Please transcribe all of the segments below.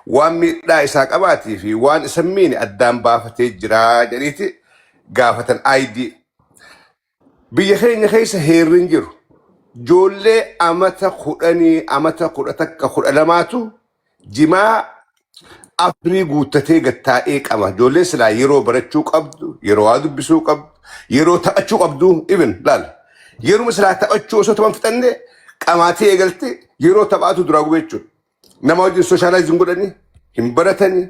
waan miidhaa isaa qabaatii fi waan isa miine addaan baafatee jira jedhiiti gaafatan ID. Biyya keenya keessa heerri hin jiru. Ijoollee amata 10, amata 11, 12tu jimaa afirii guuttatee gattaa'ee qaba. Ijoolleen silaa yeroo barachuu qabdu, yeroo waa dubbisuu qabdu, yeroo taphachuu qabdu, even laal. Yeruma silaa taphachuu osoo taphan fixanne qamaatee eegalte yeroo taphaatu duraa gubee jechuudha. Nama wajjin socialize hin godhani, hin baratani,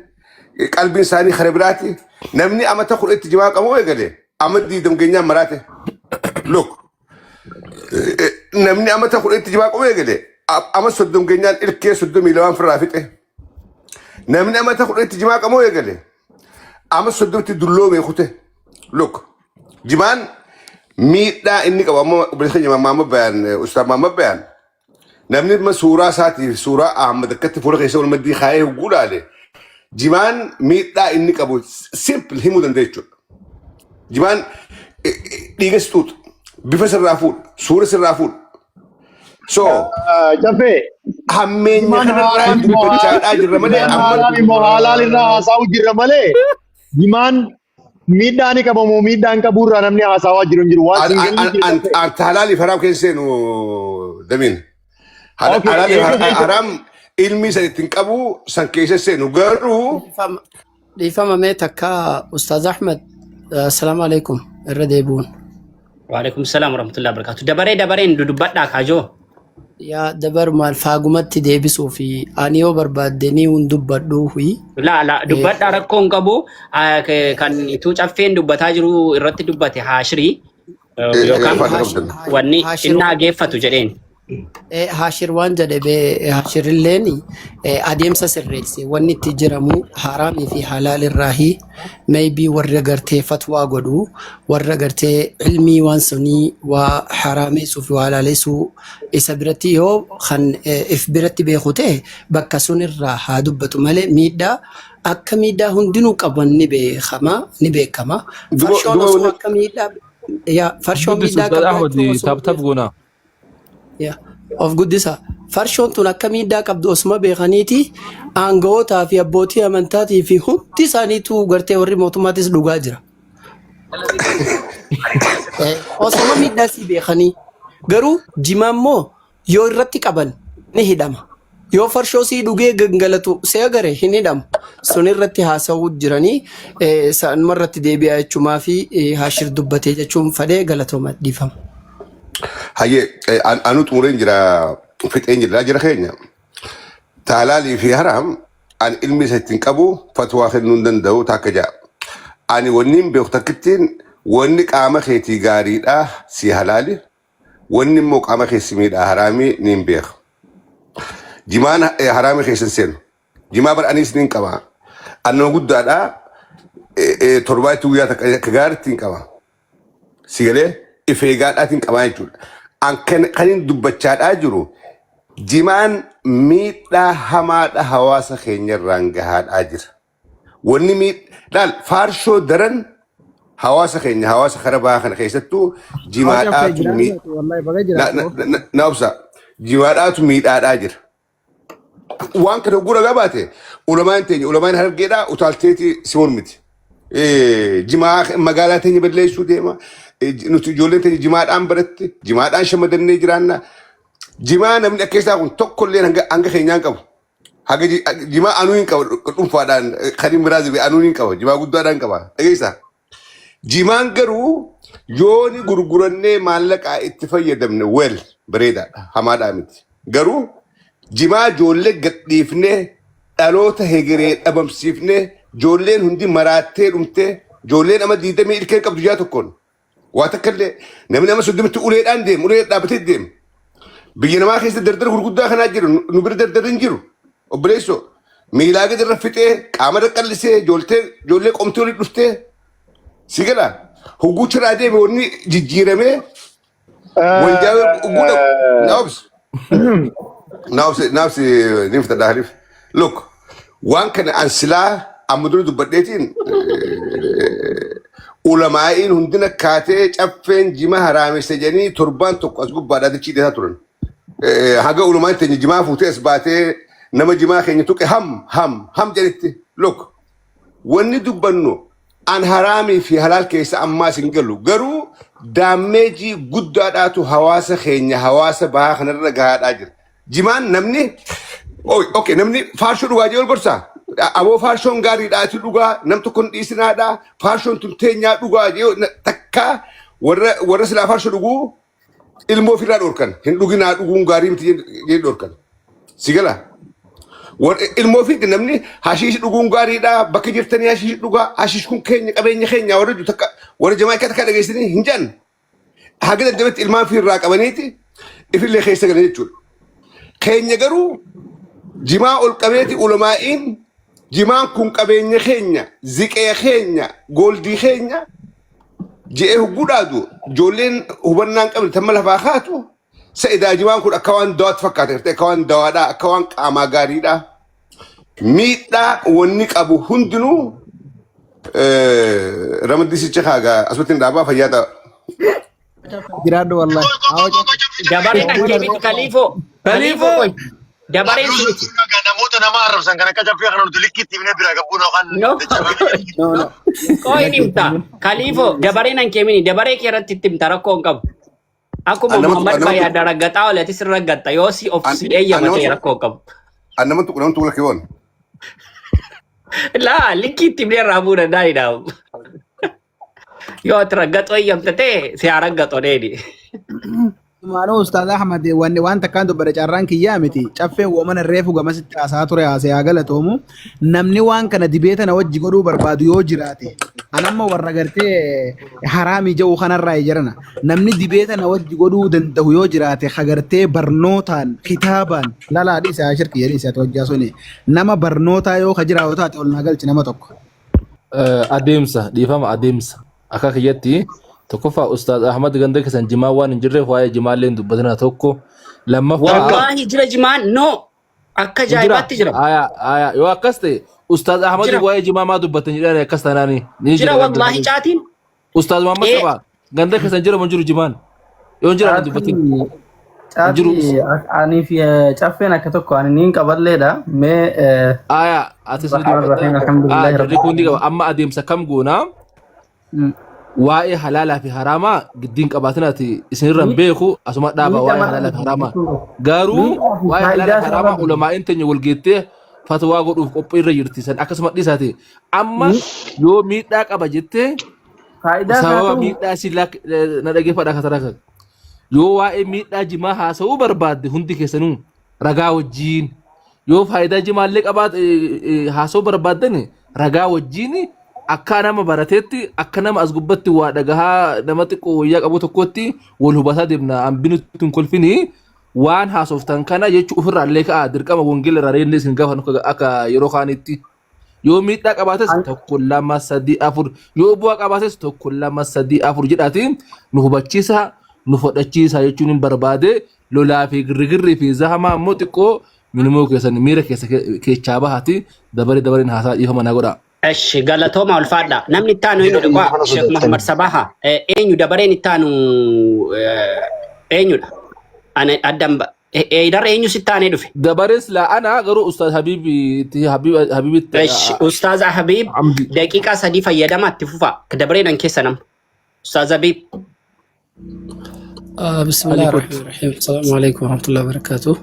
qalbiin isaanii kara biraati. Namni amata 10tti jimaa qabu eegale amma 20 geenyaan maraate. Look, namni amata 10tti jimaa qabu eegale ama 30 geenyaan ilkee 32 firraa fixe. Namni amata 10tti jimaa qabu eegale ama 30tti dulloomee kute. Look, jimaan miidhaa inni qabu amma obboleessa keenya Maamma Bayaan, Ustaaz Maamma Bayaan, namni amma suuraa isaatii fi suuraa Ahmad akkatti fuula keessa wal maddii kaayee hogguu ilaale jimaan miidhaa inni qabu simple himuu danda'a jechuudha. Jimaan dhiiga si xuuxa, bifa sirraa fuudha, suura sirraa fuudha. So Caffee hammeenya jimaan kanarraa haaraan immoo dubbachaadhaa jirra malee jimaan amma haaraan immoo halaal irraa haasa'u jirra malee jimaan miidhaa ni qaba moo miidhaa hin qabu irraa namni haasawaa jiru hin jiru. Waan siin galuu jira Caffee. Anta halaalii fi haraam keessa seenu damiin. Okay, Halaalii eega fi keessa haraam ilmi san ittiin qabu san keessa seenu garuu Dhiifama dhiifama mee takka Ustaaz Ahmed, assalaamu alaikum irra deebi'uun. Waalaikum salaam warahmatullahi wabarakatuh. Dabaree dabareen dudubbadhaa kaajoo. Yaa dabar maal faagumatti deebisuu fi ani yoo barbaadde ni hun dubbadhuu fi La la dubbadhaa rakkoo hin qabu. Ah, Kan ituu caffeen dubbataa jiru irratti dubbate haashirii yookaan afaan Haashir qabdan. wanni Haashir inni hageeffatu jedheen. Haashir waan jedhe bee Haashirilleen adeemsa sirreesse wanni itti jiramu haraamii fi halaal irraahi maybe warra gartee fatwaa godhu warra gartee ilmii waan sunii waa haraameessuu fi waa halaaleessuu isa biratti yoo kan if biratti beeku ta'e bakka sun irraa haa dubbatu malee miidhaa akka miidhaa hundinuu qaban ni beekama ni beekama. Duba Farshoon duba osoo wanni akka miidhaa yaa farshoon Guddis miidhaa Ustaaz Ahmad qabaachuu osoo tap tap goona. Yaa, of guddisa. Farshoon tun akka miidhaa qabdu osuma beekaniiti aanga'ootaa fi abbootii amantaatii fi hundi isaaniitu gartee warri mootummaatis dhugaa jira. Osuma miidhaa sii beekanii garuu jimaa immoo yoo irratti qaban ni hidhama. Yoo farshoo sii dhugee gangalatu see agare hin hidhamu. Sun irratti haasa'uu jiranii sanuma irratti deebi'aa jechuumaa fi Haashir dubbatee jechuun fadhee galatooma dhiifama. Hayyee anuu xumureen jira fixeen jira jira keenya. Taalaalii fi haraam ani ilmi isa ittiin qabu fatwaa kennuu hin danda'u takka ja'a. Ani wanni hin beeku takkittiin wanni qaama keetii gaariidha si halaali wanni immoo qaama kee si miidhaa haraamii ni hin beeka. Jimaan haraamii keessa hin seenu. Jimaa bar anis ni hin qaba. Annoo guddaadha torbaatti guyyaa takka akka gaariitti hin qaba. Si galee if eegaadhaatiin qabaa jechuudha. An kan hin dubbachaadhaa jiru jimaan miidhaa hamaadha hawaasa keenyarraan gahaadhaa jira. Wanni miidhaan faarshoo daran hawaasa keenya hawaasa kara bahaa kana keessattuu Hawaasa jimaadhaatu jiraatu wallahi baga na jiraatu. na na na obsa jimaadhaatu miidhaadhaa jira. Waan kana hogguu ragaa baate ulamaan teenya ulamaan harargeedhaa utaalteeti si mormiti. Jimaa magaalaa teenya balleessuu deema. Nuti ijoolleen teenya jimaadhaan baratti jimaadhaan shamadannee jiraanna. Jimaa namni akka isaa kun tokkollee hanga keenyaan qabu. Haga jimaa anuu hin qaba dhuunfaadhaan kan hin biraa anuu hin qaba jimaa guddaadhaan qaba. Dhageessaa. Jimaan garuu yoo ni gurgurannee maallaqaa itti fayyadamne wel bareedaadha hamaadhaa miti. Garuu jimaa ijoollee gadhiifnee dhaloota hegeree dhabamsiifnee ijoolleen hundi maraattee dhumtee ijoolleen ama 20 ilkeen qabdu ji'a tokkoon waa takka illee namni ama 30tti uleedhaan deemu ulee dhaabbatee deema. Biyya namaa keessa dardara gurguddaa kanaa jiru nu bira dardarri hin jiru. Obboleessoo miilaa gadi irra fixee qaama irra qallisee ijoollee qomtee olii dhuftee si gala hogguucha irraa deeme wanni jijjiiramee wanjaa hogguu dhaqu na obsi na obsi na obsi ni fitadha hariif. Look waan kana an silaa amma dura dubbadheetiin ulamaa'iin hundina kaatee caffeen jima haraamessa jedhanii torbaan tokko as gubbaadhaa dachii dhiyataa turan. Haga ulamaan teenya jimaa fuutee as baatee Nama jimaa keenya tuqe ham ham ham jedhetti. Look, wanni dubbannu an haraamii fi halaal keessa ammaas hin galu, garuu damage guddaadhaatu hawaasa keenya, hawaasa bahaa kanarra gahaadhaa jira. Jimaan namni, okay, namni faarshoo dhugaa jee ol gorsaa. Aboo, faarshoon gaariidhaati, dhugaa nam tokko hin dhiisinaadha. Faarshoon tun teenyaa dhugaa jee takka warra silaa faarshoo dhuguu ilmoo ofirraa dhorkan, hin dhuginaa, dhuguun gaarii miti jee dhorkan. Si gala? Ilmoo ofiitti namni hashiish dhuguun gaariidha, bakka jirtanii hashiish dhugaa, hashiish kun keenya, qabeenya keenya, warra jiru takka warra Jamaayikaa takka dhageessanii hin jedhan. Haga daddabetti ilmaan ofirraa qabaniiti ifillee keessa galan jechuudha. Keenya garuu jimaa ol qabeeti ulamaa'iin jimaan kun qabeenya keenya, ziqee keenya, gold keenya je'ee hugguu dhaadu, ijoolleen hubannaan qabne tamma lafaa kaatu sa'idaa jimaan kun akka waan dawaatti fakkaata gartee, akka waan dawaadhaa, akka waan qaamaa gaariidhaa. Miidhaa wanni qabu hundinuu ramaddisicha kaagaa asumatti hin dhaabaa, fayyaa ta'a. Jiraadhu wallahi. Dabareen kan kee miti, Kaliifoo. Kaliifoo, qoy. Dabareen si miti. Namoota nama arrabsan kan akka caffee kana nuti likkitti himnee biraa gabbuun yookaan No. No, no. Qoy, ni himta. Kaliifoo, dabareen kan kee miti. Dabaree kee irratti itti himta, rakkoo hin qabu. Akkuma Muhammad Bayyaadda raggaxaa oole, atis raggatta yoo si of si eeyyama ta'e, rakkoo hin qabu. Nama tuqu, nama tuqu lakkee waan. Laa, likkii itti himnee irraa bu'uu danda'anidha. Yoo ati raggaxoo eeyyamte ta'e, si haa raggaxoo deeni. Maaloo, Ustaaz Ahmad, wanni waan takkaan dubbate carraan kiyyaa miti. Caffeen woomana reefu gamasitti haasaa ture, haasee haa galatoomu. Namni waan kana debate na wajji godhuu barbaadu yoo jiraate, anamma warra gartee haraamii jedhu kanarraa jirana. Namni debate na wajji godhuu danda'u yoo jiraate, hagartee barnootaan kitaabaan lalaa dhiisa haa shirki jedhii isa wajjaa suni. Nama barnootaa yoo ka jiraatu taate, ol naa galchi nama tokko. Adeemsa dhiifama, adeemsa akka kiyyatti tokkoffaa, Ustaaz Ahmad, ganda keessan jimaa waan hin jirreef waa'ee jimaallee hin dubbatina, tokko. Lammaffaa Wallaahi jira jimaan, no, akka hin jira. ajaa'ibaatti jira. Aya aya, yoo akkas ta'e, Ustaaz Ahmad Jira. waa'ee jimaa maa dubbatan jedhani, akkas taanaani ni Jira jira ganda wallaahi keessa. caatiin. Ustaaz Muhammad Sabaa, ganda keessan jira moo hin jiru jimaan? Yoo hin jiraanne dubbatin. Caatii Hin jiru. caatii anii fi caffeen akka tokko ani niin qaballeedha. Mee Aya, atis ni Rahmaan dubbatta. Rahiim, alhamdulillahi Jarri rabbil kun ni qaba. Amma adeemsa kam goonaa? Waa'ee halaalaa fi haraamaa giddiin qabaatinaati isinirra hin beeku, asuma dhaaba waa'ee halaalaa fi haraamaa. Garuu Miidhaa fi waa'ee halaalaa faayidaa fi haraamaa isaa ulamaa'in teenya wal geettee fatwaa godhuuf qophii irra jirti, san akkasuma dhiisaati. Amma yoo miidhaa qaba jettee faayidaa isaa sababa ta'u miidhaa si na dhageeffadha akka taraa. Yoo waa'ee miidhaa jimaa haasa'uu barbaadde, hundi keessanuu ragaa wajjiin, yoo faayidaa jimaallee qabaat haasa'uu barbaaddan ragaa wajjiin, akka nama barateetti, akka nama as gubbatti waa dhagahaa nama xiqqoo wayyaa qabu tokkotti wal hubataa deemna. Hambinutti hin kolfinii waan haasoftan kana jechuu ofirraa illee ka'a, dirqama wangeela irraa reenne isin gaafa akka yeroo kaanitti. Yoo miidhaa qabaates tokko, lama, sadii, afur, yoo bu'aa qabaates tokko, lama, sadii, afur jedhaati nu hubachiisa, nu fudhachiisa jechuun hin barbaade. Lolaa fi girrigirrii fi zahamaa immoo xiqqoo minimoo keessan miira keessa keechaa bahaati dabaree dabareen haasaa, dhiifama naa godhaa. Eshi, galatooma, ulfaadha. Namni itti aanu eenyudha? Kwa Sheekh Muhammad Sabaha. Eenyu dabareen itti aanu, eenyudha? Ani addan eedarra eenyu sitti aanee dhufe? Dabareen silaa ana, garuu Ustaaz Habibi Habibitti. Eshi, Ustaaz Habib. Amdi. Daqiiqaa 3 fayyadama, itti fufa. Dabareen an keessa nama. Ustaaz Habib. بسم الله Ali الرحمن الرحيم، السلام عليكم ورحمة الله وبركاته.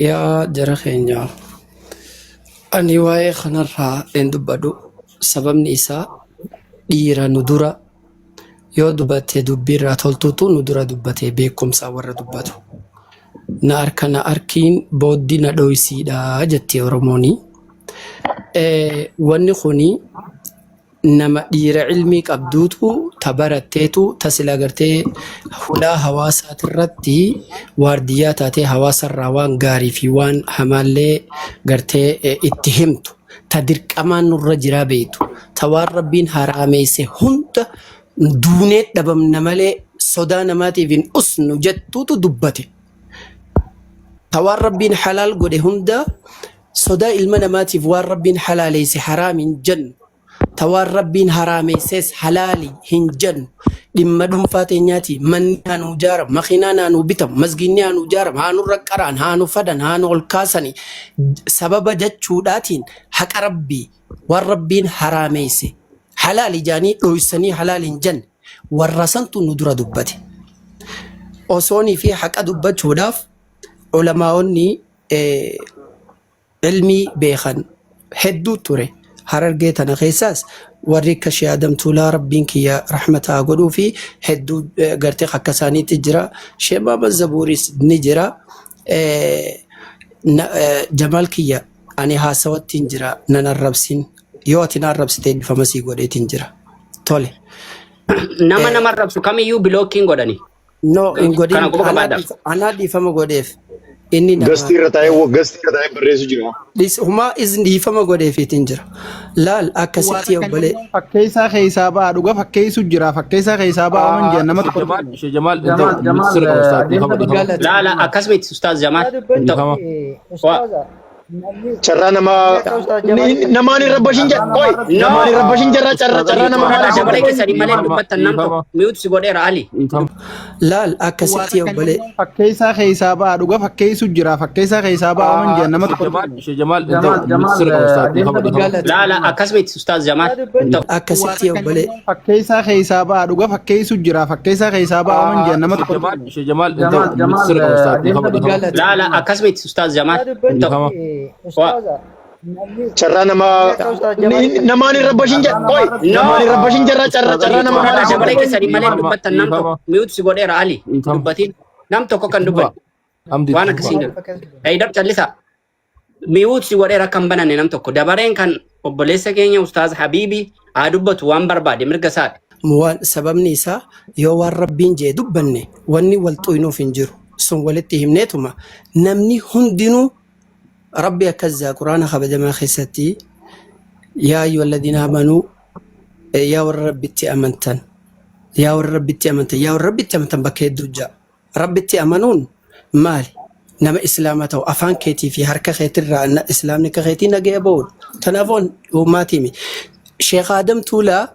Yaa jara keenya, ani waa'ee kanarraa hin dubbadhu. Sababni isaa dhiira nu dura yoo dubbatte dubbiirraa toltuutu nu dura dubbate, beekumsaa warra dubbatu. Na harka na harkiin booddi na dhoysiidha jetti Oromooni. Wanni kuni nama dhiira ilmii qabduutu, ta baratteetu, ta sila gartee hulaa hawaasaatirratti waardiyyaa taatee hawaasarraa waan gaarii fi waan hamaallee gartee itti himtu, ta dirqamaan nurra jiraa beektu, ta waan Rabbiin haraameesse hunda duunee dhabamna malee sodaa namaatiif hin usnu jettuutu dubbate. Ta waan Rabbiin halaal godhe hunda sodaa ilma namaatiif waan Rabbiin halaaleesse haraam hin jennu. Ta waan Rabbiin haraameesses halaali hin jennu. Dhimma dhuunfaa teenyaati. Manni haa nuu jaaramu, makiinaan haa nuu bitamu, masgiinni haa nuu jaaramu, haa nurra qara'an, haa nu fadan, haa nu ol kaasani. Sababa jechuudhaatiin haqa Rabbii waan Rabbiin haraameesse halaali jaanii dhoysanii halaali hin jenne warra santu nu dura dubbate. Osoonii fi haqa dubbachuudhaaf ulamaa'onni ilmii beekan hedduu ture. Harargee tana keessaas warri akka Shee Adam Tuulaa Rabbiin kiyya rahmata haa godhuu fi hedduu gartee akka isaaniitti jira. Shee Maamad Zabuuris ni jira. Jamaal kiyya ani haasawattiin jira nan arrabsin. Yoo ati na arrabsite dhifama sii godheetiin jira. Tole. Nama nama arrabsu kamiyyuu bilookiin godhani. No, hin godhin. Kana quba Anaa qabaadha. anaa dhiifama godheef. Inni nama Gastii irra taa'ee gastii irra taa'ee barreessu jira. Humaa isin dhiifama godheefiitiin jira. Laal Waa akkasitti takka obbolee. namni fakkeessaa keessaa ba'a dhuga fakkeessu jira fakkeessaa keessaa ba'a waan jedhan nama tokko Jamaal, Shee Jamaal, hin Jamaal, ta'u. Nuti Jamaal, sirra qabna ustaaz. adeemsa Dhiifama, dhiifama. Galata. Laala akkas miti Ustaaz Jamaal. Dhugaa Hin ta'u. Dhiifama. dubbachuuf Waa. ustaaza namni Carraa nama namni akka ustaaz Jamaal namaan hin rabbashin Carraa oi namaa irratti No. namaan hin rabbashin jarra carraa Ustaaz carraa Ali, nama Carraa maaliif dabaree kenna? keessanii malee Dhiifama, dubbattan nam dhiifama, tokko mute si godheera Ali. dhiifama. Laal Waa akkasitti takka obbolee. namni fakkeessaa keessaa ba'a dhuga fakkeessu jira fakkeessaa keessaa ba'a waan jedhan nama Shee tokko Jamaal, Shee Jamaal, hin Jamaal, ta'u. Nuti Jamaal, sirra qabna ustaaz. adeemsa Dhiifama, dhiifama. Galata. Laala akkas miti Ustaaz Jamaal. Dhugaa Hin ta'u. dubbachuuf Akkasitti Waa takka obbolee. namni fakkeessaa keessaa ba'a dhuga fakkeessu jira fakkeessaa keessaa ba'a waan jedhan nama Shee tokko Jamaal, Shee Jamaal, hin Jamaal, ta'u. Nuti Jamaal, sirra qabna ustaaz. adeemsa Dhiifama, dhiifama. Galata. Laala akkas miti Ustaaz Jamaal. Dhugaa Hin ta'u. Dhiifama. dubbachuuf Waa. ustaaza namni Carraa nama namni akka ustaaz Jamaal namaan hin rabbashin jarra Carraa oi namaa irratti No. namaan hin rabbashin jarra carraa Ustaaz carraa Ali, nama Carraa maaliif dabaree kenna? keessanii malee Dhiifama, dubbattan nam tokko dhiifama, mute si godheera Ali. dhiifama. Dubbatiin nam tokko kan Itti fufa. dubbanne Hamdi waan itti akkasii fufa. hin jiru. Eidar callisaa. Mute si godheera kan bananne nam tokko dabareen kan obboleessa keenya Ustaaz Habiibi haa dubbatu waan barbaade mirga isaadha. Waan sababni isaa yoo waan rabbiin jee dubbanne wanni wal xuynuuf hin jiru. Sun walitti himneetuma namni hundinuu rabbi akkas jaa quraana kabajamaa keessatti yaa ayyuhalladhiina amanuu yaa warra rabbitti amantan yaa warra rabbitti amantan yaa warra rabbitti amantan bakka hedduu jaa. Rabbitti amanuun maali? Nama islaama ta'u afaan keetii fi harka keetirraa islaamni akka keetii nagaya ba'uudha. Kanaafuu uummaatii Sheekh Adam Tuulaa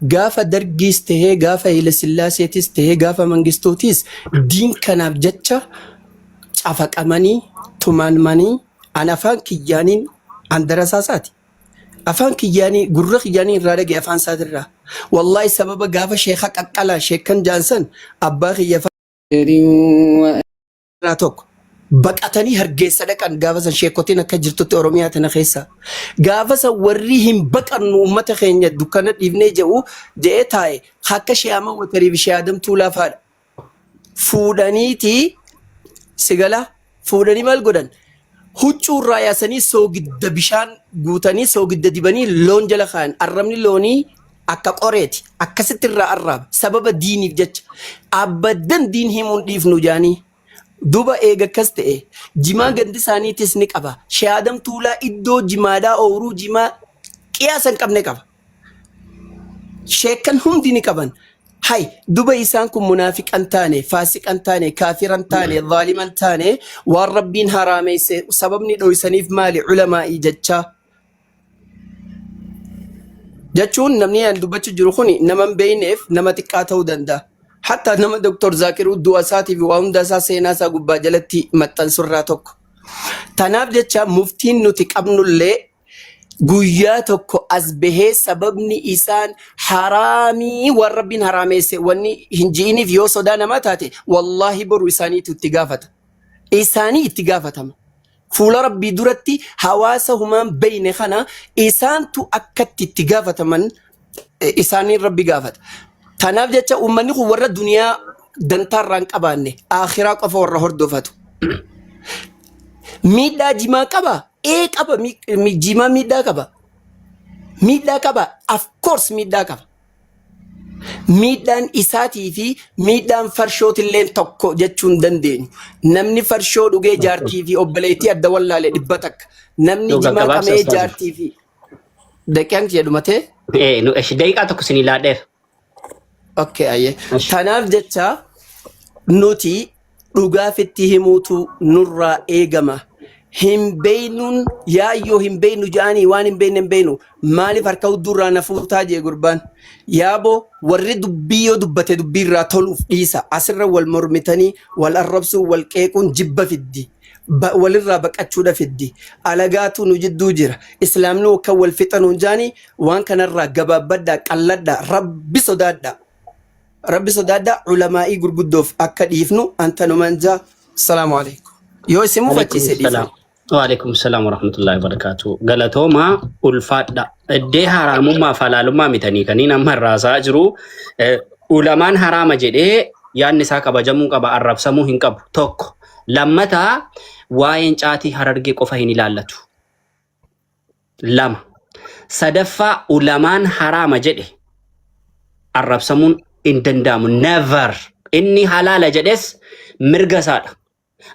gaafa dargiis tahee gaafa Haile Sillaaseetis tahee gaafa Mangistuutis diin kanaaf jecha cafaqamanii tumaanmanii an afaan kiyyaaniin an darasaasaati. Afaan kiyyaanii gurra kiyyaanii irraa dhagaye afaan isaatirraa. Wallaahi sababa gaafa sheekha qaqqalaa sheekkan jaansan abbaa kiyya irraa tokko baqatanii hargeessa dhaqan gaafa san sheekotiin akka jirtutti Oromiyaa tana keessa. Gaafa san warri hin baqannu uummata keenya dukkana dhiifnee jedhu jedhee taa'e akka shee Ahmad Watarii fi shee Adam Tuulaa fa'aadha. Fuudhaniiti sigala fuudhanii maal godhan huccuu irraa yaasanii soogidda bishaan guutanii soogidda dibanii loon jala kaayan arrabni loonii akka qoreeti akkasitti irraa arraaba sababa diiniif jecha abbadan diin himuun dhiifnu jaanii duba eega akkas ta'e jimaa gandi isaaniitis ni qaba shee Adam Tuulaa iddoo jimaadhaa ooyruu jimaa qiyaasa hin qabne qaba Sheekkan hundi ni qaban. Hay duba isaan kun munaafiqan taane, faasiqan taane, kaafiran taane, zaaliman taane waan rabbiin haraameesse sababni dhoysaniif maali ulamaa'ii jechaa. Jechuun namni an dubbachuu jiru kun nama hin beekneef nama xiqqaa ta'uu danda'a. Hatta nama Dr. Zaakiruu du'a isaatii fi waa hunda isaa seenaa isaa gubbaa jalatti maxxansurraa tokko. Tanaaf jecha muftiin nuti qabnullee guyyaa tokko as bahee sababni isaan haraamii waan rabbiin haraameesse wanni hin ji'iniif yoo sodaa namaa taate wallaahi boru isaaniitu itti gaafata. Isaanii itti gaafatama. Fuula rabbii duratti hawaasa humaan beeyne kana isaantu akkatti itti gaafataman isaaniin rabbi gaafata. Tanaaf jecha uummanni kun warra duniyaa dantaarraa hin qabaanne akhiraa qofa warra hordofatu. Miidhaa jimaa qaba? Ee qaba. Jimaa miidhaa qaba. Miidhaa qaba. Of course miidhaa qaba. Miidhaan isaatii fi miidhaan farshootillee tokko jechuu hin dandeenyu. Namni farshoo dhugee jaartii fi obboleettii adda wallaale 100. Namni Yoo jimaa gaggabaabsa qamee ustaazi. jaartii fi daqiiqaan kiyya dhumatee? Ee nu eshi daqiiqaa tokko isinii laadheera. Okay, ayyee. Eshi. Tanaaf jecha nuti dhugaafitti himuutu nurraa eegama. Hin beeynuun yaayyoo hin beeynu ja'anii waan hin beeyne hin beeynu maaliif harka hudduurraa na fuutaa jee gurbaan. Yaaboo warri dubbii yoo dubbate dubbii irraa toluuf dhiisa. Asirra wal mormitanii wal arrabsuu wal qeequun jibba fiddi. Walirraa baqachuudha fiddi. Alagaatu nu jidduu jira. Islaamni akka wal fixanuun jaanii waan kanarraa gabaabbadhaa qalladhaa rabbi sodaadhaa. Rabbi sodaadhaa ulamaa'ii gurguddoof akka dhiifnu antanuman jaa. Assalaamu alaikum. Yoo isin Waalaikum mufachiise salaam. dhiifama. Waalaikum salaam warahmatullahi wabarakatuh. Galatooma ulfaadha. Iddee haraamummaa fi halaalummaa mitanii kaniin amma irraa haasa'aa jiru. Ulamaan haraama jedhee yaadni isaa kabajamuu qaba arrabsamuu hin qabu. Tokko. Lammataa waa'een caatii harargee qofa hin ilaallatu. Lama. Sadaffaa ulamaan haraama jedhe arrabsamuun hin danda'amu. Never. Inni halaala jedhes mirga isaadha.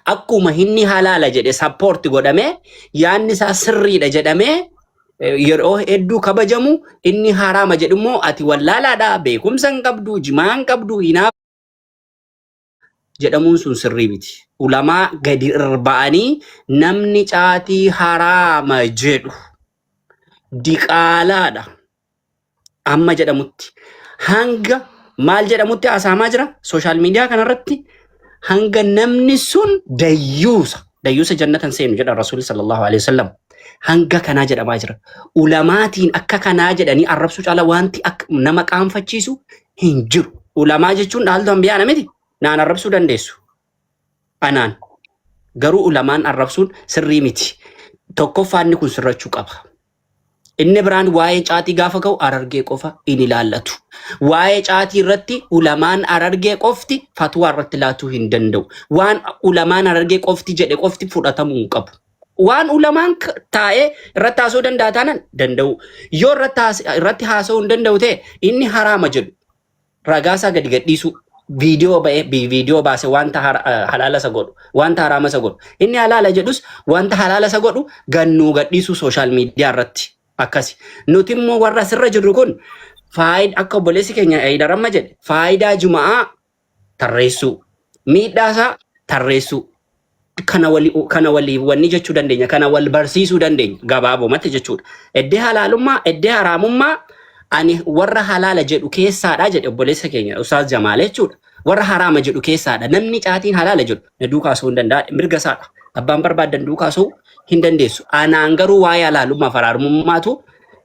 Akkuma inni halaala jedhe support godhamee yaadni isaa sirriidha jedhamee yeroo hedduu kabajamu inni haraama jedhu immoo ati wallaalaadha beekumsa hin qabdu jimaa hin qabdu hinaa jedhamuun sun sirrii miti. Ulamaa gadi irra ba'anii namni caatii haraama jedhu diqaalaadha amma jedhamutti hanga maal jedhamutti haasa'amaa jira social media kanarratti hanga namni sun dayyuusa dayyuusa jannatan seenu jedha rasuulli sallallahu alaihi wasallam hanga kanaa jedhamaa jira. Ulamaatiin akka kanaa jedhanii arrabsuu caala wanti akka nama qaanfachiisu hin jiru. Ulamaa jechuun dhaaltu ambiyaana miti. Naan arrabsuu dandeessu. Anaan. Garuu ulamaan arrabsuun sirrii miti. Tokkoffaa inni kun sirrachuu qaba. Inni biraan waa'ee caatii gaafa ka'u Harargee qofa hin ilaallatu. Waa'ee caatii irratti ulamaan Harargee qofti fatwaa irratti laatuu hin danda'u. Waan ulamaan Harargee qofti jedhe qofti fudhatamuu hin qabu. Waan ulamaan taa'ee irratti haasa'uu danda'a taanaan danda'u. Yoo irratti haasa'uu hin danda'u ta'e inni haraama jedhu ragaa isaa gadi gadhiisuu viidiyoo ba'ee viidiyoo baase wanta halaala isa godhu wanta haraama isa godhu inni halaala jedhus wanta halaala isa godhu gannuu gadhiisuu social media irratti akkasi. Nuti immoo warra asirra jirru kun faayid akka obboleessi keenya Eeyidar amma jedhe faayidaa juma'aa tarreessuu miidhaa isaa tarreessuu kana wali kana walii wanni jechuu dandeenya kana wal barsiisuu dandeenya gabaabumatti jechuudha. Eddee halaalummaa eddee haraamummaa ani warra halaala jedhu keessaadha jedhe obboleessa keenya Ustaaz Jamaal jechuudha. Warra haraama jedhu keessaadha. Namni caatiin halaala jedhu na duukaa osoo hin danda'a mirga isaadha. Abbaan barbaadan duukaa osoo hin dandeessu. Anaan garuu waa'ee halaalummaa fi haraamummaatu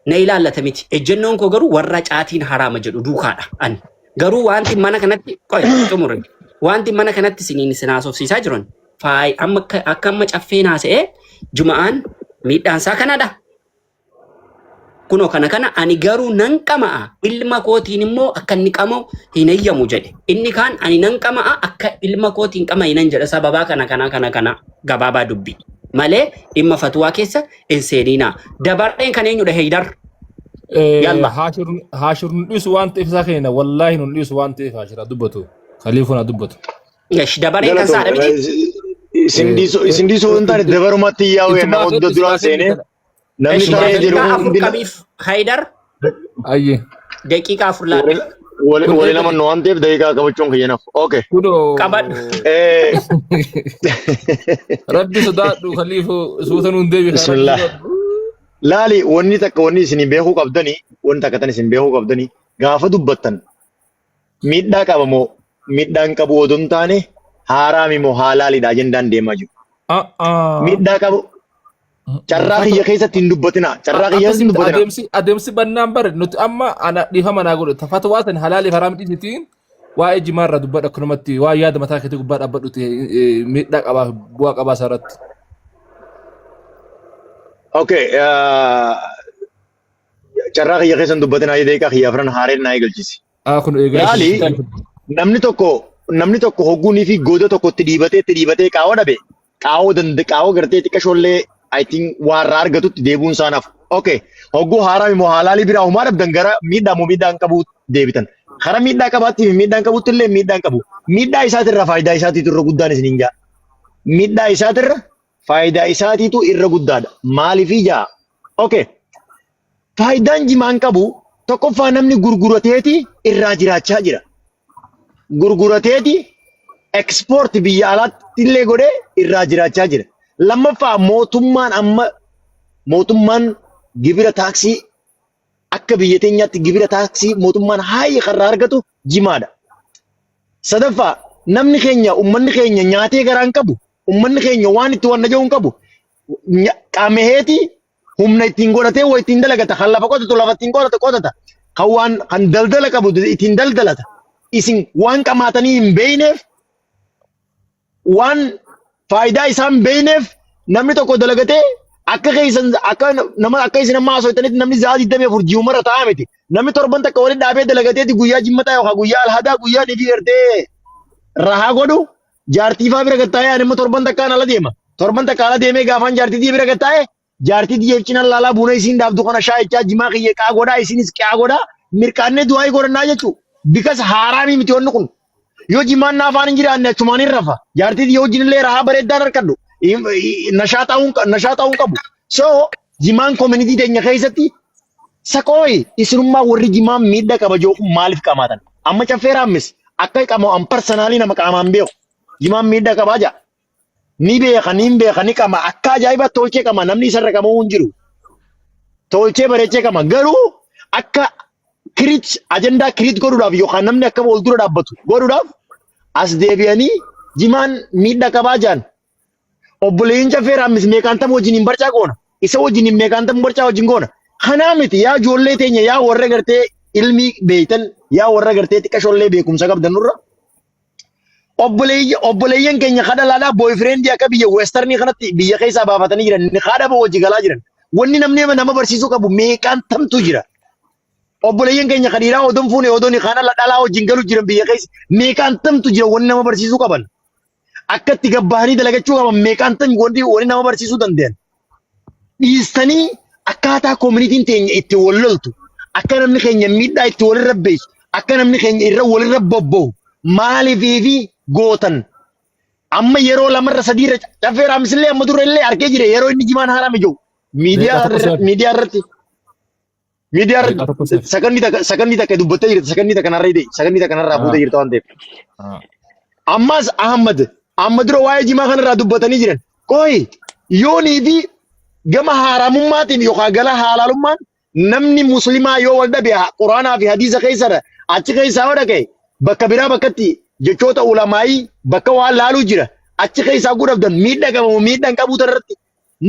na ilaallata miti. Ejjennoon koo garuu warra caatiin haraama jedhu duukaadha ani. Garuu wanti mana kanatti qoy xumure. Wanti mana kanatti isiniin isin haasofsiisaa jiran faay amma akka amma caffeen haasa'ee juma'aan miidhaan isaa kanadha. Kunoo kana kana ani garuu nan qama'a ilma kootiin immoo akka inni qama'u hin eeyyamu jedhe. Inni kaan ani nan qama'a akka ilma kootiin qama'i nan jedha sababaa kana kana kana kana gabaabaa dubbii. Malee dhimma fatuwaa keessa hin seeninaa. Dabareen kan eenyudha Heydar? Yalla. Haashir nun dhiisu waan ta'eef isaa kenna wallaahi nun dhiisu waan ta'eef haashir haa dubbatu khaliifoon haa dubbatu. Esh dabareen kan saadha miti. Isin dhiisuu isin dhiisuu hin taane dabarumatti yaa'u Ittumaa nama hunda kenni duraan isumaa kenni seenee kana. namni Esh taa'ee jiru daqiiqaa 4 hundi qabiif Haydar Ayyee. daqiiqaa 4 laadhe. Kun wali eegale. nama nu waan ta'eef daqiiqaa qabachuun kiyya nafu. Okay. Kunoo Qabadhu. Rabbi sodaadhu khaliifoo suuta nuun deebi kaa rabbi Bismillah. sodaadhu. Laali wanni takka wanni isin beekuu qabdanii wanni takka tan isin beekuu qabdanii gaafa dubbattan miidhaa qaba moo miidhaan qabu odoo hin taane haaraami moo haalaalidha ajendaan deemaa jiru. Miidhaa qabu carraa kiyya keessatti hin dubbatina carraa kiyya keessatti Akkasitti hin dubbatina. adeemsi bannaan bare nuti amma ana dhiifama naa godhe fatwaa san halaaliif haraam dhiisitiin waa'ee jimaa irraa dubbadha akkanumatti waa yaada mataa keetii gubbaa dhaabbadhuti miidhaa qabaa fi bu'aa qabaa isaa irratti. Okay carraa kiyya keessa hin dubbatina daqiiqaa kiyya afran haareen naa eegalchisi. Ah kun eegaa Laali namni tokko hogguunii fi goda tokko itti dhiibatee qaawwa dhabe qaawwa danda qaawwa gartee xiqqashoollee I think waa irraa argatutti deebi'uun isaa nafu. Okay hogguu haaraa immoo haalaalii biraa homaa dhabdan gara miidhaa moo miidhaa hin qabu deebitan. Kara miidhaa qabaatti fi miidhaa hin qabutti illee miidhaa hin qabu. Miidhaa isaatirra faayidaa isaatiitu irra guddaan isiniin jaa. Miidhaa isaatirra faayidaa isaatiitu irra guddaadha. Maaliifii jaa? Okay. Faayidaan jimaan qabu tokkoffaa namni gurgurateeti irraa jiraachaa jira. Gurgurateeti export biyya alaatti illee godhee irraa jiraachaa jira. Lammaffaa mootummaan amma mootummaan gibira taaksii akka biyya teenyaatti gibira taaksii mootummaan haayee karraa argatu jimaadha. Sadaffaa namni keenya uummanni keenya nyaatee garaa hin qabu. Uummanni keenya waan itti wanna jedhu hin qabu. Qameheeti humna ittiin godhatee waa ittiin dalagata. Kan lafa qotatu lafa ittiin qotata qotata. Kan waan kan daldala qabu ittiin daldalata. Isin waan qamaatanii hin beekneef waan faayidaa isaa hin beekneef namni tokko dalagatee akka keessan akka nama akka isin amma haasofitanitti namni za'a 24 ji'umarra taa'aa miti. Namni torban takka walitti dhaabee dalagateeti guyyaa jimmataa yookaan guyyaa alhadaa guyyaa ni fi gartee rahaa godhu jaartii faa bira gattaa'ee ani immoo torban takkaan ala deema. Torban takka ala deemee gaafaan jaartii tiyya bira gattaa'e jaartii tiyya cina laalaa buna isiin dhaabdu kana shaayichaa jimaa kiyya qaa godhaa isinis qaa godhaa mirqaannee du'aayii godhannaa jechuudha. Bikas haaraamii miti wanni kun. Yoo jimaan na afaan hin jiraanne achumaan hin rafa. Jaartii tiyya wajjin illee rahaa bareeddaan harkadhu. Nashaa ta'uu hin qabu. So jimaan community teenya keessatti saqooyi isinummaa warri jimaan miidhaa qaba jiru kun maaliif qamaatan? Amma caffee raammis akka qamu an personally nama qaamaan beeku. Jimaan miidhaa qabaa jaa. Ni beeka ni beeka ni qama akka ajaa'iba tolchee qama namni isarra qamuu hin jiru. Tolchee bareechee qama garuu akka create ajandaa create godhuudhaaf yookaan namni akka wal dura dhaabbatu godhuudhaaf as deebi'anii jimaan miidhaa qabaa jaan. Obboleeyyiin caffee raammis meeqaan tam wajjin hin barcaa goona. Isa wajjin hin meeqaan tam barcaa wajjin goona. Kanaa miti yaa ijoollee teenya yaa warra gartee ilmii beeytan yaa warra gartee xiqqashoollee beekumsa qabdan nurra. Obboleeyyan keenya kadhalaadhaa boyfriendii akka biyya westernii kanatti biyya keessaa baafatanii jiran ni haadha wajji galaa jiran. Wanni namni nama barsiisuu qabu meeqaan tamtu jira. Obboleeyyan keenya kan dhiiraa odoon fuune odoon kaan dhalaa wajjin galu jiran biyya keessa meeqaan tamtu jira wanni nama barsiisuu qaban. Akka itti gabbahanii dalagachuu qaban meeqaan tam wanti wanni nama barsiisuu danda'an. Dhiistanii akkaataa communityn teenya itti wal loltu akka namni keenya miidhaa itti walirra beessu akka namni keenya irra walirra bobba'u maaliifii fi gootan. Amma yeroo lamarra sadiirra caffee raamsillee amma dura illee argee jira yeroo inni jimaan haarame jiru miidiyaa Daqiiqaa tokko seef. miidiyaa irratti miidiyaa Daqiiqaa tokko irratti seef. sakandii takka dubbattee jirti sakandii takka narra hidhe sakandii takka narraa fuutee jirta waan ta'eef. Ammas Ahmad amma dura waa'ee jimaa kanarraa dubbatanii jiran. Qoyi yoonii fi gama haaramummaatiin yookaan gala haalaalummaan namni muslimaa yoo wal dhabe quraanaa fi hadiisa keessadha achi keessaa yoo dhaqe bakka biraa bakkatti jechoota ulamaayii bakka waan laaluu jira achi keessaa gudhabdan miidha qabamu miidha hin qabu irratti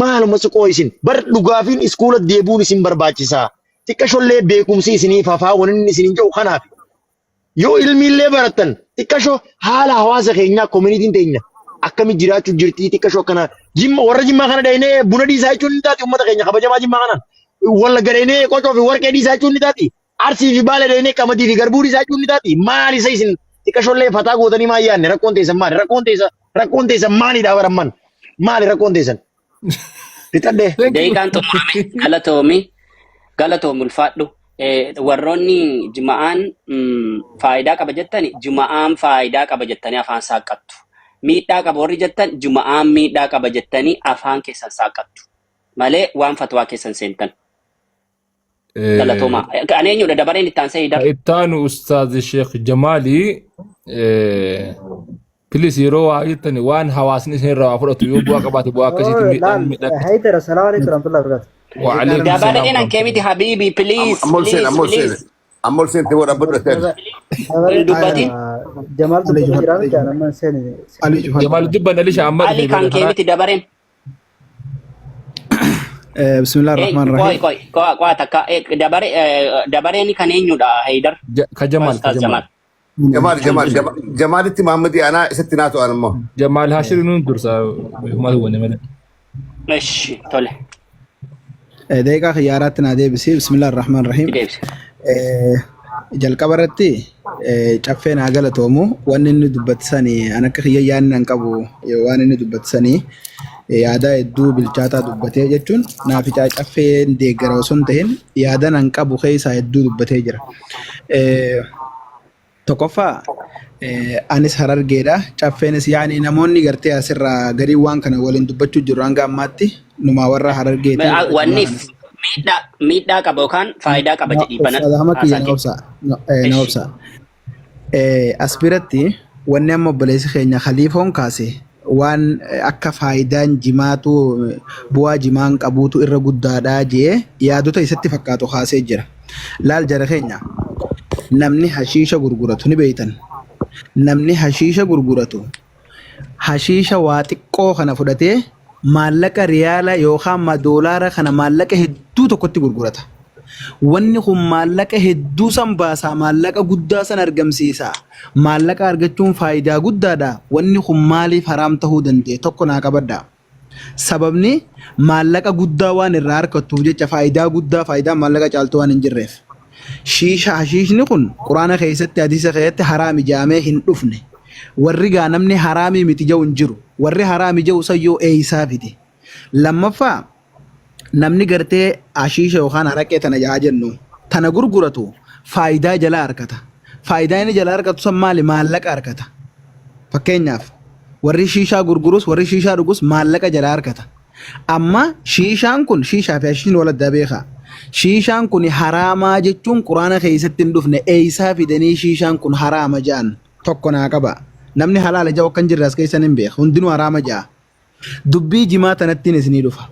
maaluma siqoo isin bar dhugaafiin iskuula deebuun isin barbaachisaa xiqqashollee beekumsi isiniif hafaa wanni isin hin jedhu kanaaf. Yoo ilmiillee barattan xiqqashoo haala hawaasa keenyaa communityn teenya akkami jiraachuu jirtii xiqqashoo akkana jimma warra jimmaa kana dhaynee buna dhiisaa jechuun ni taati uummata keenya kabajamaa jimmaa kanaan walla gadhaynee qocoo fi warqee dhiisaa jechuun ni taati arsii fi baala dhaynee qamadii fi garbuu dhiisaa jechuun ni taati maal isa isin xiqqashoollee fataa gootanii maa yaadne rakkoon teessan maali rakkoon teessan rakkoon teessan maalidha baramman maali rakkoon teessan fixadhee. Thank you. Daqiiqaan xumurame galatoomi galatoomi ulfaadhu. Warroonni jima'aan faayidaa qaba jettani jima'aan faayidaa qaba jettanii afaan saaqqattu. Miidhaa qaba warri jettan jima'aan miidhaa qaba jettanii afaan keessan saaqqattu. Malee waan fatwaa keessan seentan. Galatoomaa. Ani eenyudha dabareen itti aansee hidar. Ittaanu Ustaaz Sheekh Jamaali please yeroo waa jettani waan hawaasni isin irraa waa fudhatu yoo bu'aa qabaate bu'aa akkasiitti miidhaan Laal, miidhaan Haydar, assalamu alaikum warahmatullahi wabarakatuh. Wa alaikum salaam Dabareen an kee miti habiibi please Amma ol seen please amma ol seen please. amma ol seente booda abbaa dura Hin dubbatin. Jamaal Ali dubbatu Jufar, jira Ali miti Jufar. amma seeni. Ali Jufar. Jamaal dubban Alisha amma Ali dhufe kan booda kee karaa miti dabareen. Bismillah Eh, ar-Rahman qoy ar-Rahim. qoy qoy qoy takka dabare dabareen kan eenyudha Haydar? Ka Jamaal ka Ustaaz Jamaal Jamaal. Jamaal Jamaal Jamaalitti Mahammadii anaa isatti naatu an immoo. Jamaal Hashir nuun dursa maal hubanne malee. Eshi tole. Daqiiqaa xiyyaaraatti naa deebisi. Bismillah ar-Rahman ar-Rahim. Deebise. Jalqaba irratti caffeen haa galatoomu. Wanni inni dubbatisanii an akka kiyya yaadni an qabu waan inni dubbatisanii yaada hedduu bilchaataa dubbatee jechuun naaf caffeen deeggara osoo hin ta'in yaadan an qabu keessaa hedduu dubbatee jira. Tokkoffaa anis harargeedha. Caffeenis yaani namoonni gartee asirraa garii waan kana waliin dubbachuu jiru hanga ammaatti numaa warra harargeeti. warra Wanni jimaa kanas. miidhaa miidhaa qaba yookaan faayidaa qaba jedhii banadhu Ustaaz Ahmad kiyya haasaa na kee. obsa. Na Eshi. obsa. As biratti wanni amma obboleessi keenya Khaliifoon kaase Waan akka faayidaan jimaatu bu'aa jimaan qabuutu irra guddaadha jee yaadota isatti fakkaatu kaasee jira. Laal jara keenya namni hashiisha gurguratu ni beeytan. Namni hashiisha gurguratu hashiisha waa xiqqoo kana fudhatee maallaqa riyaala yookaan ma doolaara kana maallaqa hedduu tokkotti gurgurata. Wanni kun maallaqa hedduu san baasaa, maallaqa guddaa san argamsiisa. Maallaqa argachuun faayidaa guddaadha. Wanni kun maaliif haraam tahuu danda'e? Tokko naa qabadhaa. Sababni maallaqa guddaa waan irraa argattuuf jecha faayidaa guddaa faayidaan maallaqa caaltu waan hin jirreef. Shiisha hashiishni kun quraana keessatti hadiisa keessatti haraami jedhamee hin dhufne. Warri gaa namni haraamii miti jedhu hin jiru. Warri haraami jedhu san yoo eeysaa fide. Lammaffaa namni gartee hashiisha yookaan haraqee tana yaa jennu tana gurguratu faayidaa jalaa argata. Faayidaa inni jalaa argatu san maali? Maallaqa argata. Fakkeenyaaf warri shiishaa gurgurus warri shiishaa dhugus maallaqa jalaa argata. Amma shiishaan kun shiishaa fi hashiishni wal addaa beekaa. Shiishaan kun haraamaa jechuun quraana keessatti hin dhufne eeysaa fidanii shiishaan kun haraama ja'an tokko naa qaba. Namni halaala ja'u akka hin jirre as keessan hin beeka. Hundinuu haraama ja'a. Dubbii jimaa tanattiin isinii dhufa.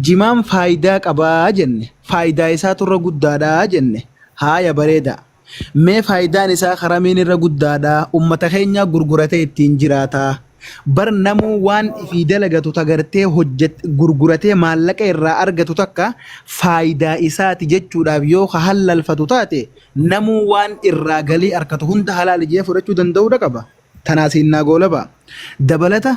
Jimaan faayidaa qabaa jenne. Faayidaa isaatu irra guddaadha jenne. Haaya bareeda. Mee faayidaan isaa karamiin irra guddaadha? Ummata keenyaa gurguratee ittiin jiraata. Bar namuu waan ifii dalagatu tagartee hojjet gurguratee maallaqa irraa argatu takka faayidaa isaati jechuudhaaf yoo ka hallalfatu taate namuu waan irraa galii arkatu hunda halaali jee fudhachuu danda'uudha qaba. Tanaa siin naa goolabaa. Dabalata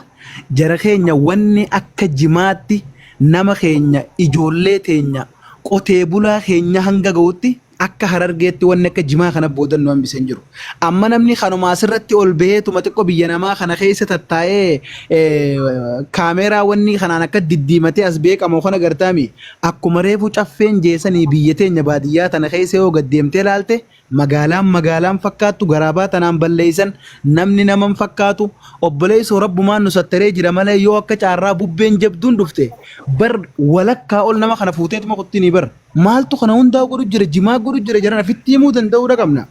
jara keenya wanni akka jimaatti nama keenya ijoollee teenya qotee bulaa keenya hanga ga'utti akka harargeetti wanni akka jimaa kana boodan nu hambise hin jiru. Amma namni kanuma asirratti ol baheetuma xiqqoo biyya namaa kana keessa tattaa'ee kaameeraa wanni kanaan akka diddiimatee as beekamu kana gartaami akkuma reefu caffeen jeesanii biyya teenya baadiyyaa tana keessa yoo gad deemtee laalte Magaalaan magaalaan fakkaattu garaabaa tanaan balleeysan namni naman fakkaatu obboleeysoo rabbumaan nu sattaree jira malee yoo akka caarraa bubbeen jabduun dhufte bar walakkaa ol nama kana fuuteetuma kuttinii bar maaltu kana hundaa godhu jira jimaa godhu jira jaran afitti himuu danda'uudha qabna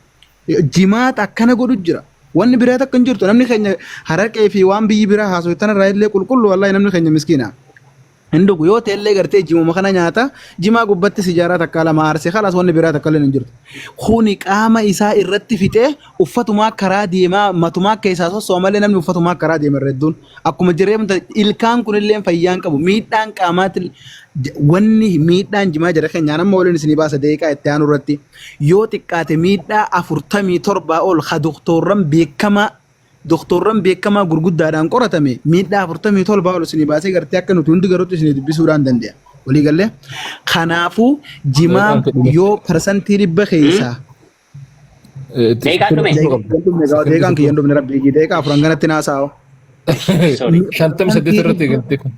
jimaat akkana godhu jira wanni biraa takka hin jirtu namni keenya haraqee fi waan biyyi biraa haasofte tanarraa illee qulqullu wallahi namni keenya miskiina Hin dhugu yoo ta'ellee gartee jimuma kana nyaata jimaa gubbatti sijaaraa takkaa lama aarse kalaas wanni biraa takka illee hin jirtu. Kuni qaama isaa irratti fixee uffatumaa karaa deemaa matumaa akka isaa sosso'a malee namni uffatumaa karaa deema irra hedduun akkuma jireenya ilkaan kunillee fayyaa hin qabu miidhaan qaamaatti wanni miidhaan jimaa jara keenyaan amma waliin isinii baasa daqiiqaa itti aanu irratti yoo xiqqaate miidhaa 47 ol ka doktoorran beekamaa Doktoorran beekamaa gurguddaadhaan qoratame miidhaa 47 ol isinii baasee gartee akka nuti hundi garutti isinii dubbisuudhaan danda'a. Walii gallee? Kanaafuu jimaan Daqiiqaan dhume. yoo 100% keessaa Daqiiqaan dhume. daqiiqaan dhumne gaa daqiiqaan kiyyan dhumne rabbii daqiiqaa afuran kanatti naasaa'o. Sorry. 58 irratti eegaltee kun.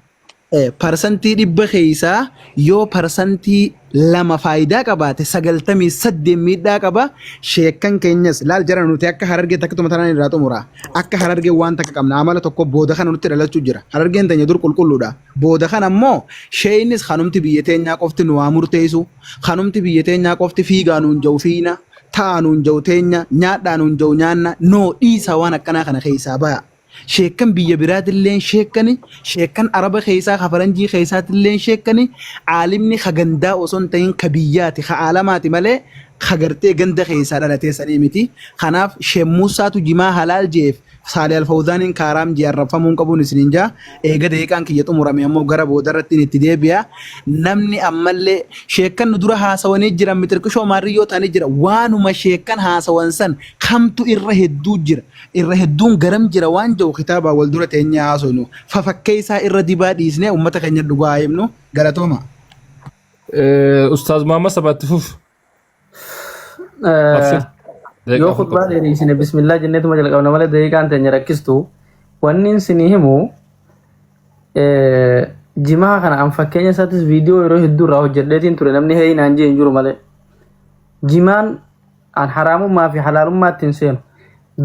100% keessaa yoo 2% faayidaa qabaate 98 miidhaa qaba. Sheekkan keenyas laal jara nuti akka harargee takkatuma tanaan irraa xumura. Akka harargee waan takka qabna amala tokko booda kana nutti dhalachuu jira. Harargeen teenya dur qulqulluudha. Booda kana immoo sheeynis kanumti biyya teenyaa qofti nu haa murteessu. Kanumti biyya teenyaa qofti fiigaa nuun ja'u fiina. Taa'aa nuun ja'u teenya. Nyaadhaa nuun ja'u nyaanna. Noo dhiisaa waan akkanaa kana keessaa baya. Sheekkan biyya biraatilleen sheekkani, sheekkan Araba keessaa ka faranjii keessaatilleen sheekkani, aalimni ka gandaa osoo hin ta'in ka biyyaati, ka aalamaati malee ka gartee ganda keessaa dhalatee sanii miti. Kanaaf Sheek Muussaatu jimaa halaal je'eef Saalih Alfawzaaniin ka haraam je'e arrabfamuu hin qabuun isiniin ja'a. Eega daqiiqaan kiyya xumurame ammoo gara boodarrattiin itti deebi'a. Namni ammallee sheekkan nu dura haasawanii jiran mixirqishoo maarriyyoo ta'anii jira. Waanuma sheekkan haasawan san kamtu irra hedduu jira. Irra hedduun garam jira waan jedhu kitaabaan wal dura teenyee haasofnu. Fafakkeessaa irra dibaa dhiisnee uummata keenya dhugaa haa himnu. Galatooma. Ustaaz Muhammad Sabaatti fuf. Abshir. Daqiiqaa Yoo afur khutbaa qabda. dheereessine bismillah jenneetuma jalqabna malee daqiiqaan teenya rakkistu. Wanni isinii himu jimaa kana an fakkeenya isaattis viidiyoo yeroo hedduu irraa hojjedheetiin ture namni heeyi naan jee hin jiru malee. Jimaan An haraamummaa fi halaalummaatti hin seenu.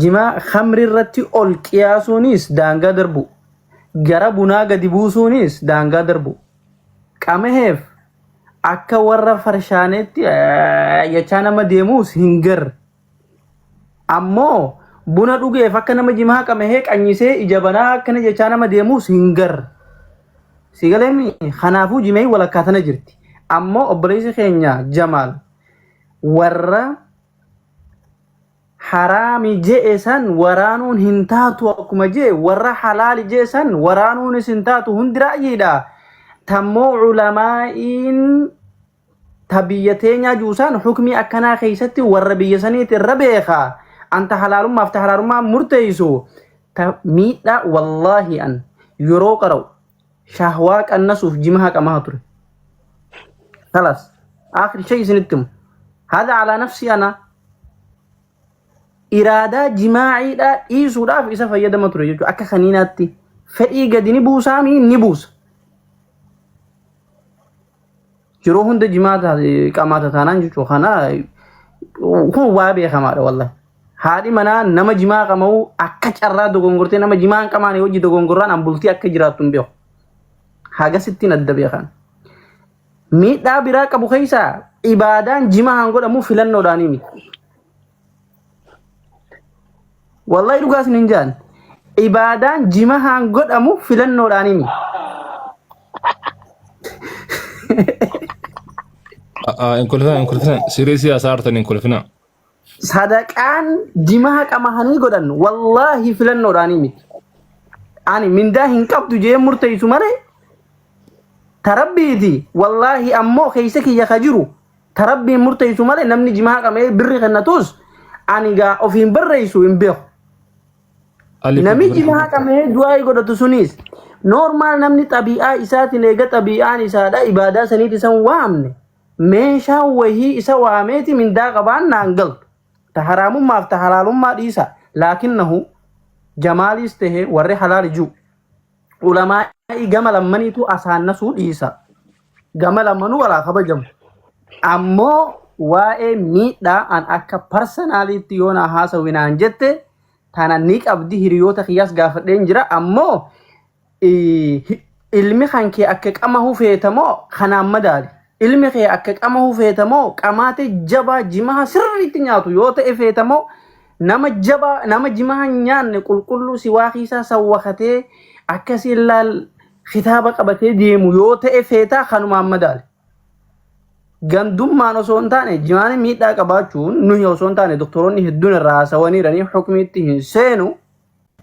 Jimaa khamri irratti ol qiyaasuunis daangaa darbu. Gara bunaa gadi buusuunis daangaa darbu. Qamaheef akka warra farshaaneetti jechaa nama deemuus hin garre. Ammoo Buna dhugeef akka nama jimaa qamahee qanyisee ija banaa akkana jechaa nama deemuus hin garre. Si galeemi kanaafuu jimee walakkaa tana jirti. Ammoo obboleessi keenya Jamaal warra haraami je'e san waraanuun hin taatu akkuma je'e warra halaali je'e san waraanuunis hin taatu hundi ra'yiidha. Tammoo ulamaa'iin ta biyya teenyaa juusaan hukmii akkanaa keessatti warra biyya saniiti irra beeka. Anta halaalummaaf ta halaarummaa murteessu ta miidhaa wallaahi an yeroo qara'u shahwaa qannasuuf jima haqamaa ture. Kalas aakhir shay isinitti himu. Hada alaa nafsi ana iraadaa jimaaciidhaa dhiisuudhaaf isa fayyadama ture jechuudha. Akka kaniinaatti fedhii gadi ni buusaamii ni buusa. Yeroo hunda jimaa taate qamaata taanaan jechuudha. Kana kun waa beekamaadha wallahi. Haadhi manaa nama jimaa qama'u akka carraa dogongortee nama jimaa hin qamaane hojii dogongorraan an bultii akka jiraattu hin beeku. Hagasittiin adda beekan. Miidhaa biraa qabu keessaa ibaadaan jimaa haan godhamu filannoodhaanii miti. Wallahi dhugaa isin hin jaan. Ibaadaan jimahaan godhamu filannoodhaan himi. Hin kolfinaa, hin kolfinaa. Siree siyaasaa artan hin kolfinaa. Sadaqaan jimaha qamahanii godhan wallaahi filannoodhaan miti. Ani mindaa hin qabdu jee murteessu malee tarabbiiti wallaahi ammoo keessa kiyya ka jiru Ta Rabbiin murteessu malee namni jimaa qama'ee birri kennatus ani gaa ofiin barreessu hin beeku. Alif Namni itti jimaa qama'ee du'aa godhatu sunis normaal namni xabii'aa isaatiin eega xabii'aan isaadha ibaadaa saniiti isan waamne meeshaan wahii isa waameeti mindaa qabaan naan galtu. Ta haraamummaaf ta halaalummaa dhiisa laakinnahu jamaaliis tahe warri halaali jiru. Ulamaa'ii gama lammaniitu asaannasuu dhiisa. Gama lammanuu walaa kabajamu. Ammoo waa'ee miidhaa an akka parsenaaliitti yoo naa haasawi naan jette tana ni qabdi hiriyoota kiyyaas gaafadheen jira. Ammoo ilmi kan kee akka qamahu feeta moo kanaan madaali. Ilmi kee akka qamahu feeta moo qamaate jabaa jimaha sirriitti nyaatu yoo ta'e feeta moo nama jabaa nama jimaha hin nyaanne qulqulluu siwaakii isaa sawwakatee akkasiin laal kitaaba qabatee deemu yoo ta'e feetaa kanumaan madaali. Gandummaan osoo hin taane jimaan miidhaa qabaachuun nuyi osoo hin taane doktoroonni hedduun irraa haasawaniiranii hukmiitti hin seenu.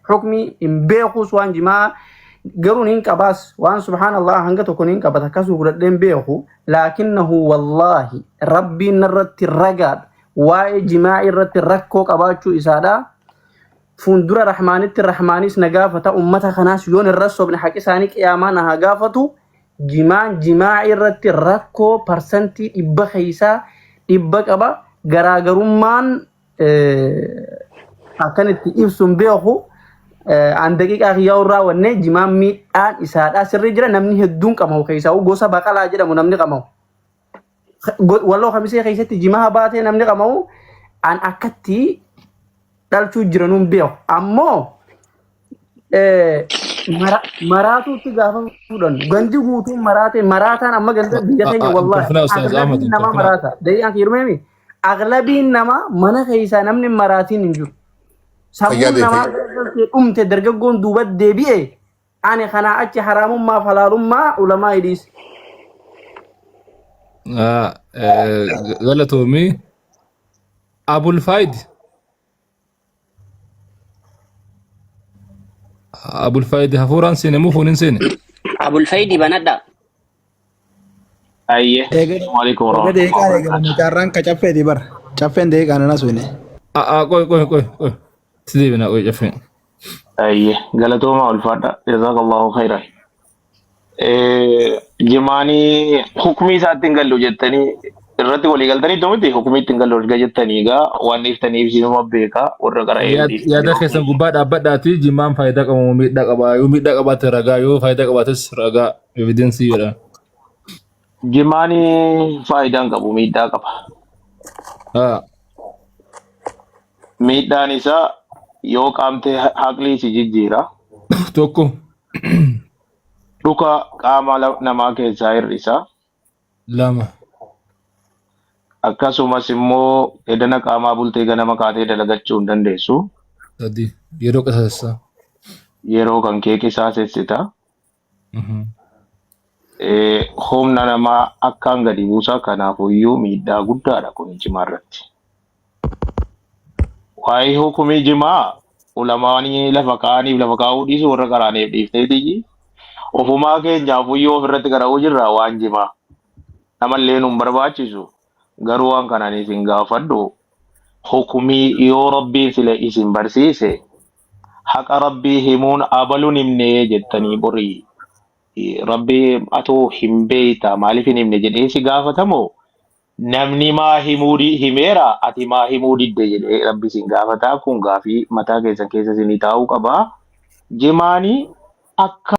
Hukmii hin beekuus waan jimaa garuu niin qabaas waan subhaanallah hanga tokko niin qabata akkasuma fudhadhee hin beeku laakinnahu wallaahi rabbiin narratti ragaadha waa'ee jimaa irratti rakkoo qabaachuu isaadha fuuldura rahmaanitti rahmaanis na gaafata ummata kanaas yoon irra sobne haqi isaanii qiyaamaa na haa gaafatu jimaan jimaa irratti rakkoo parsantii 100 keessaa 100 qaba garaagarummaan akkan itti ibsu hin beeku. An daqiiqaa kiyyaa irraa wanne jimaan miidhaan isaadhaa sirrii jira namni hedduun qamahu keessaa gosa baqalaa jedhamu namni qamahu. Walloo kamisee keessatti jimaa baatee namni qamahu an akkatti dhalchuu jiranuun beeku. Ammoo maraatuutti gaafa fuudhan gandi guutuun maraate maraataan amma ganda biyya keenya Hin wallaahi kolfinaa Ustaaz Ahmad aglabiin hin nama kolfinaa. maraata daqiiqaan kiirmeemi aglabiin nama mana keessaa namni hin maraatiin hin jiru Fayyaa sammuun ta'e namaa fayyaa. gargaltee dhumte dargaggoon duuba deebi'e ani kanaa achi haraamummaaf halaalummaa ulamaa hidhiis Galatoomii Abul Faayid Abul Faayid hafuuraan seene moo fooniin seene? Abul Faydi banadha. Ayyee. Eega Assalamu alaikum eega warahmatullahi deeqaan eegalame wabarakatuh. carraan ka caffeeti bara. Caffeen deeqaan anas wine. Qoy qoy qoy qoy. Itti deebina qoy caffee. Ayyee. Galatoomaa ulfaadha. Jazakallahu khairan. Jimaanii hukmii isaatti hin gallu jettanii irratti walii galtanii miti hukmii itti hin gallu erga jettanii egaa waan dhiiftanii ibsinuma beekaa warra qara'ee Yaada keessan gubbaa dhaabbadhaati jimaan faayidaa qaba moo miidhaa qaba yoo miidhaa qabaate ragaa yoo faayidaa qabaates ragaa evidensii jedha. Jimaanii faayidaa hin qabu miidhaa qaba. Miidhaan isaa yoo qaamtee haqlii si jijjiira. Tokko. Dhuka qaama namaa keessaa hir'isa. 2. Akkasumas immoo edana qaamaa bultee ganama kaatee dalagachuu hin dandeessu. Sadi. Yeroo qisaasessaa. Yeroo kan kee qisaasessita. Humna namaa akkaan gadi buusa kanaafuyyuu miidhaa guddaadha kun jimaa irratti. Waa'ee hukumii jimaa ulamaanii lafa kaa'aniif lafa kaa'uu dhiisu warra qaraaniif dhiifteetiyyi. Ofumaa keenyaafuyyuu ofirratti qara'uu jirra waan jimaa. Namallee nun barbaachisu garuu waan kanaan isin gaafadhu hukumii yoo rabbiin sila isin barsiise haqa rabbii himuun abaluun himnee jettanii borii rabbii atoo hin beeyta maaliif hin himne jedhee si gaafatamoo namni maa himuu himeera ati maa himuu didde jedhee rabbi isin gaafataa kun gaafii mataa keessan keessa isinii taa'uu qabaa. Jimaanii akka